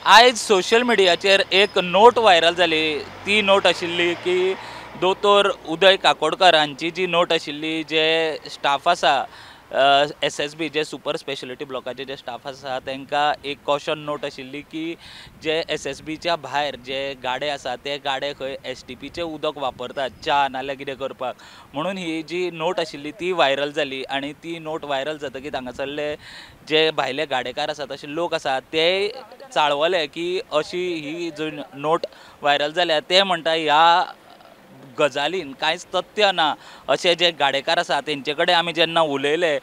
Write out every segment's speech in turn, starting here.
आयज सोशल मिडियाचेर एक नोट व्हायरल जाली. ती नोट आशिल्ली की दोतोर उदय काकोडकर हांची जी नोट आशिल्ली, जे स्टाफ आसा SSB जे सुपर स्पेशलिटी ब्लॉकाचे जे स्टाफ आसा तांकां एक कॉशन नोट आशिल्ली की जे SSBच्या भायर जे गाडे आसा ते गाडे खंय STPचें उदक वापरतात च्या नाल्यार कितें करपाक, म्हणून ही जी नोट आशिल्ली ती व्हायरल जाली. आनी ती नोट व्हायरल जातकीर हांगासरले जे भायले गाडेकार आसा तशे लोक आसा ते चाळवले की अशी ही जी नोट व्हायरल जाल्या. ते म्हणटा ह्या गजालीन कांयच तथ्य ना अशें जे गाडेकार आसा तेंचे कडेन आमी जेन्ना उलयले.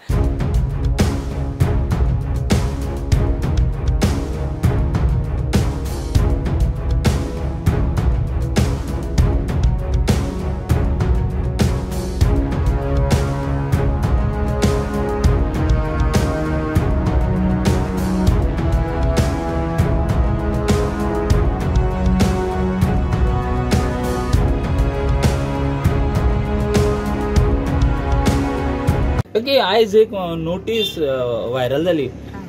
की आयज एक नोटीस व्हायरल जाली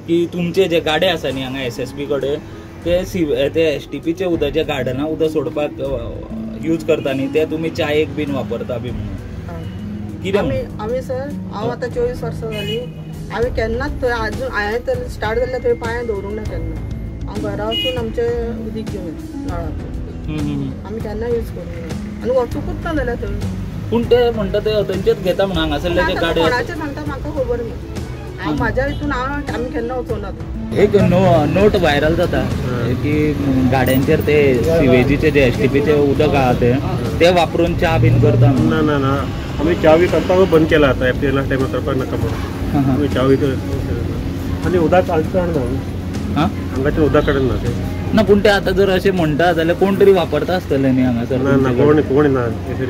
की तुमचे जे गाडे आसा न्ही हांगा SSB कडेन ते ते STPचे उदक जे गार्डना उदक सोडपाक यूज करता न्ही ते तुमी चायेक बीन वापरता बी म्हणून कितें? आमी सर हांव आतां 24 वर्सां जाली, हांवें केन्नाच थंय आजून हांवें तर स्टार्ट जाल्लें थंय पांय दवरूंक ना केन्ना. हांव घरा वचून आमचें उदीक घेवन नळाचें आमी केन्ना यूज करूंक ना आनी वचुकूच ना जाल्यार थंय. पूण ते म्हणटा ते थंयचेच घेता म्हणून हांगासरले जे गाडे कोणाचे सांगता म्हाका खबर ना. हांव म्हाज्या हितून हांव आमी केन्ना वचोना. एक नोट व्हायरल जाता की गाड्यांचेर ते सिवेजीचे जे STPचे उदक आहा ते ते वापरून च्या बीन करता. ना ना ना, आमी च्या बी करपाक बंद केला आतां एप्रिला टायमार करपाक नाका म्हणून आमी च्या बी आनी उदक हाडना हांगाच्यान उदक काडना ते ना. पूण ते आतां जर अशें म्हणटा जाल्यार कोण तरी वापरता आसतले न्ही हांगासर. ना ना, कोण कोण ना,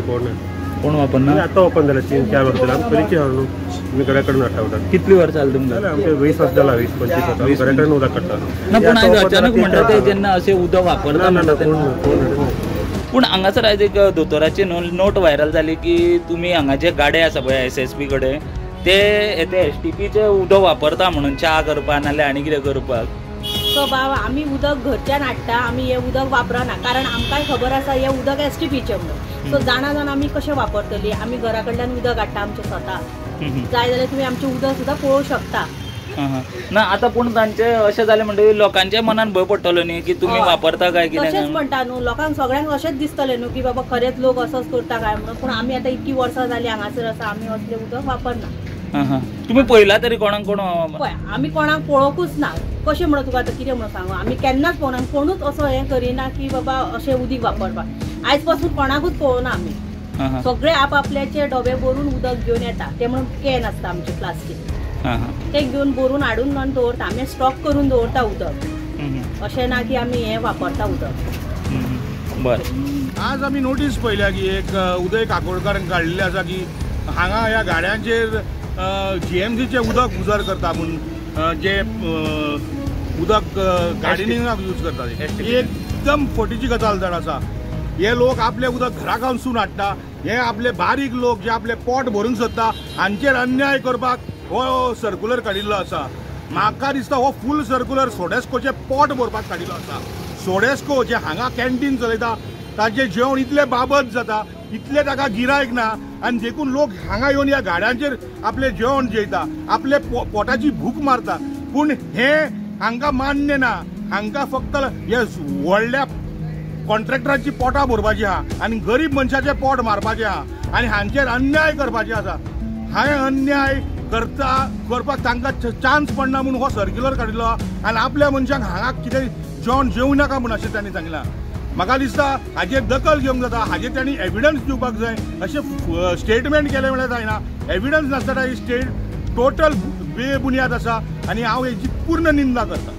कोण ना, कोण वापरना. आतां ओपन जालें 3-4 वर्सां जालीं, आमी पयलींची हाडून आमी घरा कडेन हाडटा उदक. कितली वर्सां जालीं तुमकां? आमचे 20 वर्सां जालां, 20-25 वर्सां आमी घरा कडेन उदक काडटा. ना पूण आयज अचानक म्हणटा ते जेन्ना अशें उदक वापरता ना कोण. पूण हांगासर आयज एक दोतोराची नोट व्हायरल जाली की तुमी हांगा जे गाडे आसा पळय SSB कडेन ते STPचें उदक वापरता म्हणून च्या करपाक नाल्यार आनी कितें करपाक. सो बाबा आमी उदक घरच्यान हाडटा, आमी हें उदक वापरना कारण आमकांय खबर आसा हें उदक STPचें म्हणून. सो जाणा जाणा आमी कशें वापरतली? आमी घरा कडल्यान उदक हाडटा आमचें स्वता. जाय जाल्यार तुमी आमचें उदक सुद्दां पळोवंक शकता. ना आतां पूण तांचे अशें जालें म्हणटकीर लोकांच्या मनान भंय पडटलो न्ही की तुमी वापरता काय कितें. तशेंच म्हणटा न्हू लोकांक सगळ्यांक अशेंच दिसतलें न्हू की बाबा खरेंच लोक असोच करता काय म्हणून. पूण आमी आतां इतकी वर्सां जालीं हांगासर आसा, आमी असलें उदक वापरना. तुमी पळयला तरी कोणाक कोण? पळय आमी कोणाक पळोवंकूच ना. कशें म्हणून तुका आतां कितें म्हणून सांगू, आमी केन्नाच पळोवना, कोणूच असो हें करिना की बाबा अशें उदीक वापरपाक. आयज पासून कोणाकूच पळोवना आमी, सगळे आपआपल्याचे डबे भरून उदक घेवन येता. ते म्हणून can आसता आमचे प्लास्टीक, ते घेवन भरून हाडून म्हणून दवरता आमी, स्टॉक करून दवरता उदक. अशें ना की आमी हें वापरता उदक. बरें, आज आमी नोटीस पळयल्या की एक उदय काकोडकारान काडलेली आसा की हांगा ह्या गाड्यांचेर GMCचें उदक उजर करता म्हूण, जे उदक गार्डनिंगाक यूज करता. ही एकदम फटीची गजाल जाण आसा. हे लोक आपले उदक घरा कडसून हाडटा, हे आपले बारीक लोक जे आपले पोट भरूंक सोदता हांचेर अन्याय करपाक हो सर्कुलर काडिल्लो आसा. म्हाका दिसता हो फूल सर्कुलर सोडेस्कोचें पोट भरपाक काडिल्लो आसा. सोडेस्को जे हांगा कॅन्टीन चलयता तांचें जेवण इतलें बाबत जाता, इतलें ताका गिरायक ना आनी देखून लोक हांगा येवन ह्या गाड्यांचेर आपलें जेवण जेयता, आपले पोटाची भूक मारता. पूण हें हांकां मान्य ना. हांकां फक्त हे व्हडल्या कॉन्ट्रॅक्टरांची पोटां भरपाची आहा आनी गरीब मनशाचें पोट मारपाचें आहा आनी हांचेर अन्याय करपाचें आसा. हांवें अन्याय करता करपाक तांकां चान्स पडना म्हूण हो सर्क्युलर काडिल्लो आनी आपल्या मनशांक हांगा कितें जेवण जेवं नाका म्हूण अशें तांणी सांगलां. म्हाका दिसता हाजेर दखल घेवंक जाता, हाजेर तांणी एविडन्स दिवपाक जाय. अशें स्टेटमेंट केलें म्हळ्यार जायना, एविडन्स नासतना ही स्टेट टोटल बेबुनियाद आसा आनी हांव हेची पूर्ण निंदा करता.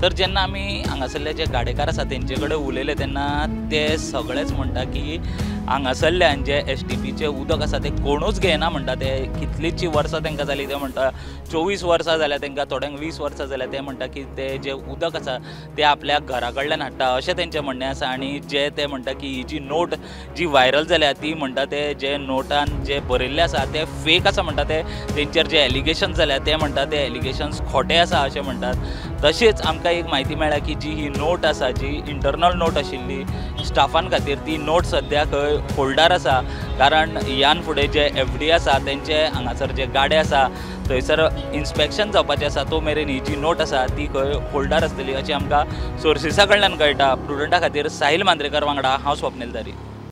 तर जेन्ना आमी हांगासरले जे गाडेकार आसा तेंचे कडेन उलयले तेन्ना ते सगळेच म्हणटा की हांगासरल्यान जे एसटीपीचें उदक आसा तें कोणूच घेयना म्हणटा. ते कितलींचीं वर्सां तांकां जालीं, ते म्हणटा 24 वर्सां जाल्या तांकां, थोड्यांक 20 वर्सां जाल्या. ते म्हणटा की ते जे उदक आसा ते आपल्या घरा कडल्यान हाडटा अशें तेंचें म्हणणें आसा. आनी जे ते म्हणटा की ही जी नोट जी व्हायरल जाल्या ती म्हणटा ते जे नोटान जे बरयल्लें आसा ते फेक आसा म्हणटा. ते तेंचेर जे एलिगेशन जाल्या ते म्हणटा ते एलिगेशन्स खोटे आसा अशें म्हणटात. तशेंच आमकां एक म्हायती मेळ्ळ्या की जी ही नोट आसा, जी इंटरनल नोट आशिल्ली स्टाफान खातीर, ती नोट सद्या खंय होल्डार आसा, कारण ह्यान फुडें जे एफडी आसा तेंचे हांगासर जे गाडे आसा थंयसर इन्स्पेक्शन जावपाचें आसा, तो मेरेन ही जी नोट आसा ती खंय होल्डार आसतली अशें आमकां सोर्सिसा कडल्यान कळटा. प्रुडंटा खातीर साहिल मांद्रेकर वांगडा हांव स्वप्नील तारी.